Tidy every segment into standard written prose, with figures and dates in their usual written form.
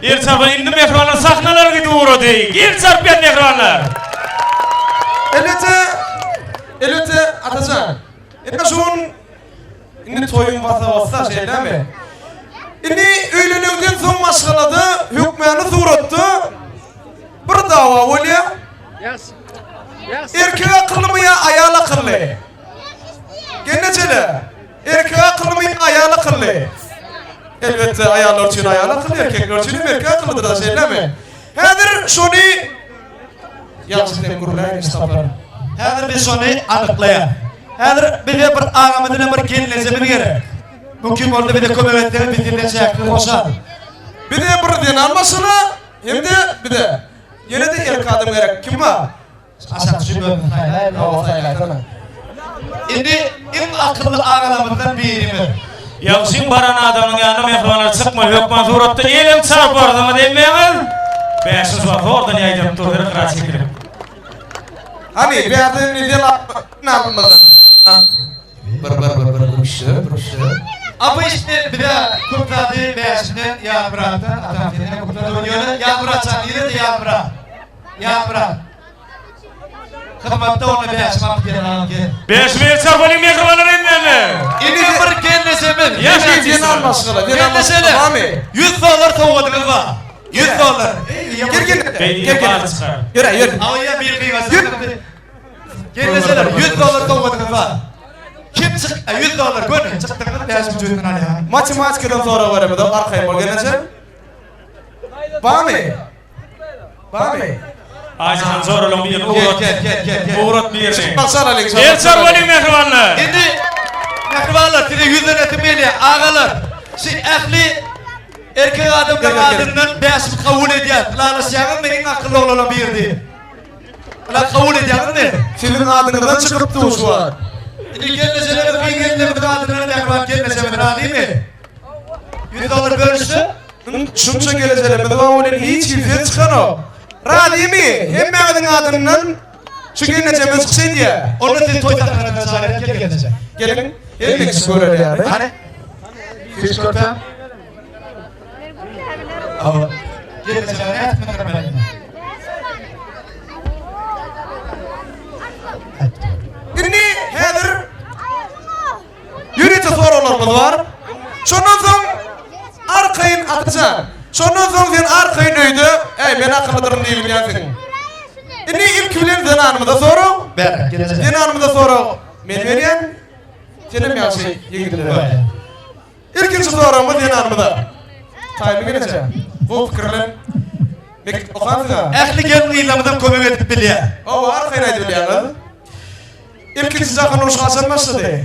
El çarpan indi mähribanlar sahnalara gidip ugrady. El çarpýan mähribanlar. Elbetde, elbetde Atajan. Indi şu gün indi toýuň basa-basa şeýlemi? Indi öýlenenden soň maşgalada hökmany suratda bir dawa bolýar. Erkek akyllymy ýa aýal akylly? Gelnejeler, erkek akyllymy ýa aýal akylly? Elbetde aýallar üçin aýal akylly, erkekler üçin hem erkek akyllydyr, şeýlemi? Häzir şony Ýagşy sen gürläýin iş tapar. Häzir biz şony anyklaýas. Häzir bize bir agamyz bilen bir gelnejemiz gerek. Mümkin bolsa bize kömek etseňiz biz sizden çäksiz hoşal. Bize bir zenan maşgala hem-de bize ýene-de erkek adam gerek. Kim bar? Aşak düşüp özüň saýlaýyn. Hawa saýlaýsana. Indi iň akylly agalarymyzdan birimiz. Ýagşyň baran adamyň ýanyna mähribanlar çykma hökman suratda elem çarparsyňyz hemmäňiz. Bäşim şu wagt zordan ýaýdanyp dur bir gyra çekilip. Hany bärde indi zenan Bir bir bir bir bir üç dört bir üç dört. Apa işte bize köp zady Bäşimden Ýazmyratdan atam senden köp zady ýöne Ýazmyratjan nirede Ýazmyrat? Ýazmyrat. Hyzmatda onda Bäşim alyp gel agam gel. Bäşim el çarpalyň mähribanlar hemmäňiz. Indi bir gelneşemiz. Ýaş Zenan maşgala, zenan maşgala barmy? 100 dollar sowgadyňyz bar. 100 dollar. Gel gel. Gel gel. Ýöre ýöre. Aýa bir gyýma. Gelnejeler 100 dollar sowgadyňyz bar. Kim çyk 100 dollar göni çykdyňyz Bäşim jübünden alýar. Matematikadan sorag beremizok arkaýyn bol gelneje. Barmy? Barmy? Aýjahan joralaň birini ugrat. Gel gel gel gel. Ugrat birini. Çykmak alalyň. El çarpalyň mähribanlar. Indi mähribanlar size ýüzlenesim gelýär. Agalar, şu ähli erkek adamlaryň adyndan Bäşimi kabul edýär. Ylalaşýaňyzmy iň akylly oglana biri diýip. Ýa kabul edýäňizmi? Siziň adyňyzdan çykyp dur şu wagt. Indi gelnejelerimiz gyz gelinlerimiziň adyndan mähriban gelnejemiz razymy? 100 dollar bölüşse? Şunça gelejelerimiz bar welin hiç hili ses çykanok. Razymy? Hemmäňiziň adyndan şu gelnejemiz çykyş edýär. Onda sizi toý sahnasyna çagyrýas gel gelneje. Geliň, hemme kişi görer ýaly. Hany? Süýş görseň. Hawa. Gelnejeme nädip mündürmeli indi? Indi häzir ýörite soraglarymyz bar. Şondan soň arkaýyn Atajan. Şondan soň sen arkaýyn öýde, äý men akyllydyryn diýip bilýänsiň. Indi ilki bilen zenanymyza sorag. Ber, gelneje. Zenanymyza sorag men berýän. Senem ýagşy ýigidlere. Ilkinji soragymyz zenanymyza. Taýynmy gelneje? Gowy pikirlen. Mekdepde okansyň-a. Ähli gelin-gyzlarymyzam kömek edip bilýär. Hawa, arkaýyn aýdybilýäňiz. Ilkinji jahan urşy haçan başlady?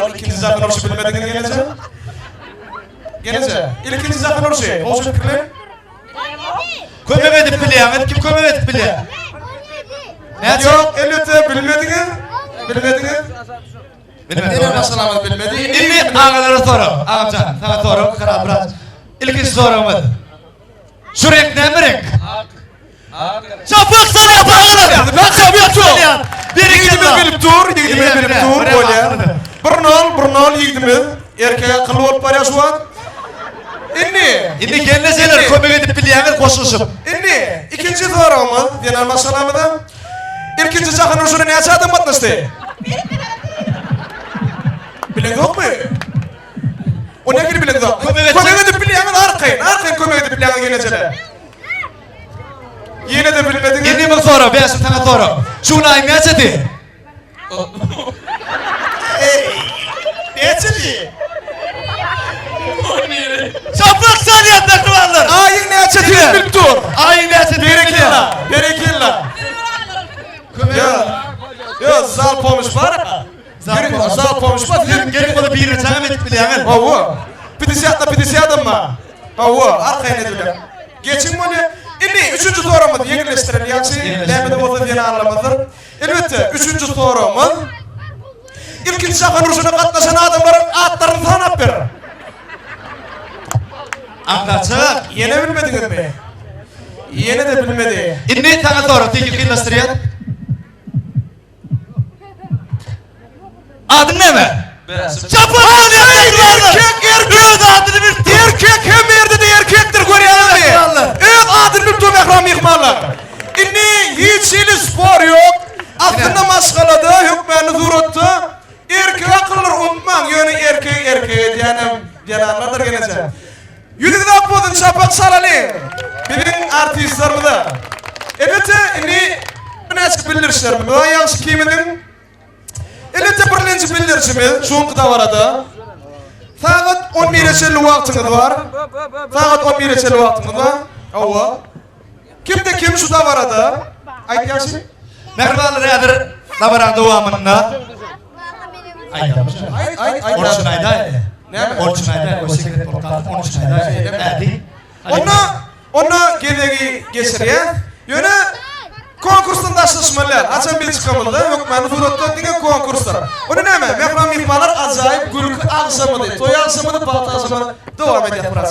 Ol ikinji jahan urşy bilmediňiz gelneje? Gelneje, ilkinji jahan urşy, gowşut pikirlen. Kömek edip bilýäňiz, kim kömek edip bilýär? Näçe? Ýok, elbetde bilmediňiz. Bilmediňiz. Bilmedi. Ene maşgalamyz bilmedi. Indi agalara sorag. Agamjan, saňa sorag, Kral biraz. Ilkinji soragymyz. Şu reňk näme reňk? Ak. Çapyk salýar agalar. Ben çapyk salýar. Ýigidimiz bilip dur, ýigidimiz bilip dur, bolýar. Bir nol, bir nol ýigidimiz. Erkek akylly bolup barýar şu wagt. Indi, Indi gelnejeler kömek edip bilýäňiz goşulyşyp. Indi ikinji soragymyz zenan maşgalamyza. Ilkinji jahan urşuna näçe adam gatnaşdy? Bileňzokmy? O nähili bileňzok? Kömek edip bilýäňiz arkaýyn, arkaýyn kömek edip bilýäňiz gelnejeler. Ýene-de bilmediňiz. Indi bir sorag, Bäşim saňa sorag. Şu gün aýyň näçesi? Näçesi? Çapyk salýan mähribanlar. Aýyň näçesi bilip dur. Aýyň näçesi? Berekella, berekella. Ýa, ýa, zal pomyş bar. Ýörüň, zal pomyş bar. Siz gerek bolsa birine jaňam edip bilýäňiz. Hawa. Pidesýat na pidesýadam bar. Hawa, arkaýyn edilýär. Geçiň bolýar. Indi üçünji soragymyzy ýeňilleşdirelim. Ýagşy, näme-de bolsa zenanlarymyzdyr. Elbetde, üçünji soragymyz. Ilkinji jahan urşuna gatnaşan adamlaryň atlaryny sanap ber. Aňsatjak. Ýene bilmediňizmi? Ýene-de bilmedi. Indi saňa sorag, teklip kynlaşdyrýan. Adyň näme? Çapar! Erkek, erkek! Öz adyny bildi. Erkek hem ýerde-de erkekdir. gelneje. Ýüzüňiz ak bolsun, çapak çalalyň biziň artistlerimize. Elbetde, indi birnäçe bildirişlerimiz bar ýagşy ikimiziň. Elbetde birlenji bildirişimiz şu günki dabarada sagat on bire çenli wagtyňyz bar. Sagat on bire çenli wagtyňyz bar. Hawa. Kimde kim şu dabarada aýt ýagşy. Mähribanlar häzir dabaranyň dowamynda aýdamyş. Aýt aýt aýt. Onun üçin aýdaý. Näme? Onun üçin aýdaý. O sekret bolup galsyn. Onun üçin aýdaý. Ädi. Onda onda gezegi geçirýäs. Ýöne konkursdan daşlaşmaly däl. Haçan biz çykamyzda hökmany suratda diňe konkursdyr. Onda näme? Mähriban myhmanlar ajaýyp gülki agşamyny, toý agşamyny, bagt agşamyny dowam edýäs biraz.